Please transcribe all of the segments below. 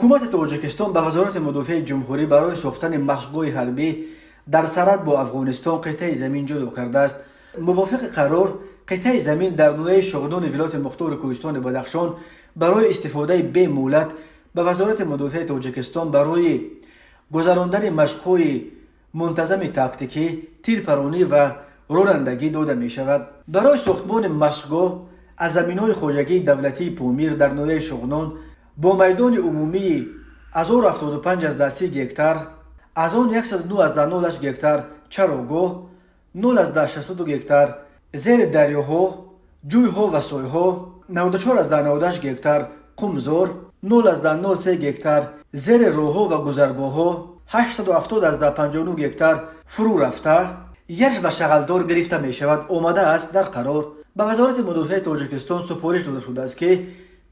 Ҳукумати Тоҷикистон ба Вазорати мудофиаи ҷумҳурӣ барои сохтани машқгоҳи ҳарбӣ дар сарҳад бо Афғонистон қитъаи замин ҷудо кардааст. Мувофиқи қарор, қитъаи замин дар ноҳияи Шуғнони вилояти мухтори Кӯҳистони Бадахшон барои истифодаи бемуҳлат ба Вазорати мудофиаи Тоҷикистон барои гузарондани машқҳои мунтазами тактикӣ, тирпаронӣ ва ронандагӣ дода мешавад. Барои сохтмони машқгоҳ аз заминҳои хоҷагии давлатии Помир дар ноҳияи Шуғнон бо майдони умумии 1075,30 гектар, аз он 109,08 гектар чарогоҳ, 0,62 гектар зери дарёҳо, ҷӯйҳо ва сойҳо, 94,98 гектар қумзор, 0,03 гектар зери роҳҳо ва гузаргоҳҳо, 870,59 гектар фурӯ рафта, ярш ва шағалдор гирифта мешавад, омадааст дар қарор. Ба Вазорати мудофиаи Тоҷикистон супориш дода шудааст, ки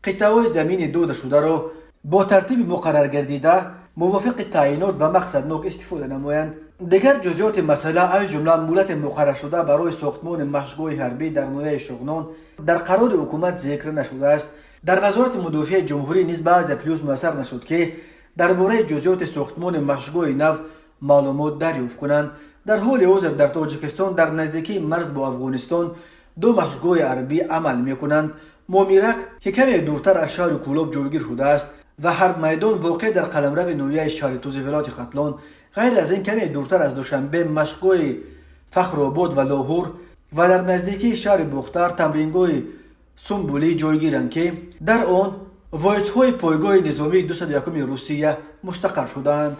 қитъаҳои замини додашударо бо тартиби муқарраргардида, мувофиқи таъйинот ва мақсаднок истифода намоянд. Дигар ҷузъиёти масъала, аз ҷумла муҳлати муқарраршуда барои сохтмони машқгоҳи ҳарбӣ дар ноҳияи Шуғнон, дар қарори ҳукумат зикр нашудааст. Дар Вазорати мудофиаи ҷумҳурӣ низ ба Азия Плюс муяссар нашуд, ки дар бораи ҷузъиёти сохтмони машқгоҳи нав маълумот дарёфт кунанд. Дар ҳоли ҳозир дар Тоҷикистон дар наздикии марз бо Афғонистон ду машқгоҳи ҳарбӣ амал мекунанд: Момирак, ки каме дуртар аз шаҳри Кӯлоб ҷойгир шудааст, ва Ҳарбмайдон, воқеъ дар қаламрави ноҳияи Шаҳритузи вилояти Хатлон. Ғайр аз ин, каме дуртар аз Душанбе машқгоҳи Фахробод ва Лоҳур ва дар наздикии шаҳри Бохтар тамрингоҳи Сумбулӣ ҷойгиранд, ки дар он воҳидҳои пойгоҳи низомии 201-уми Русия мустақар шудаанд.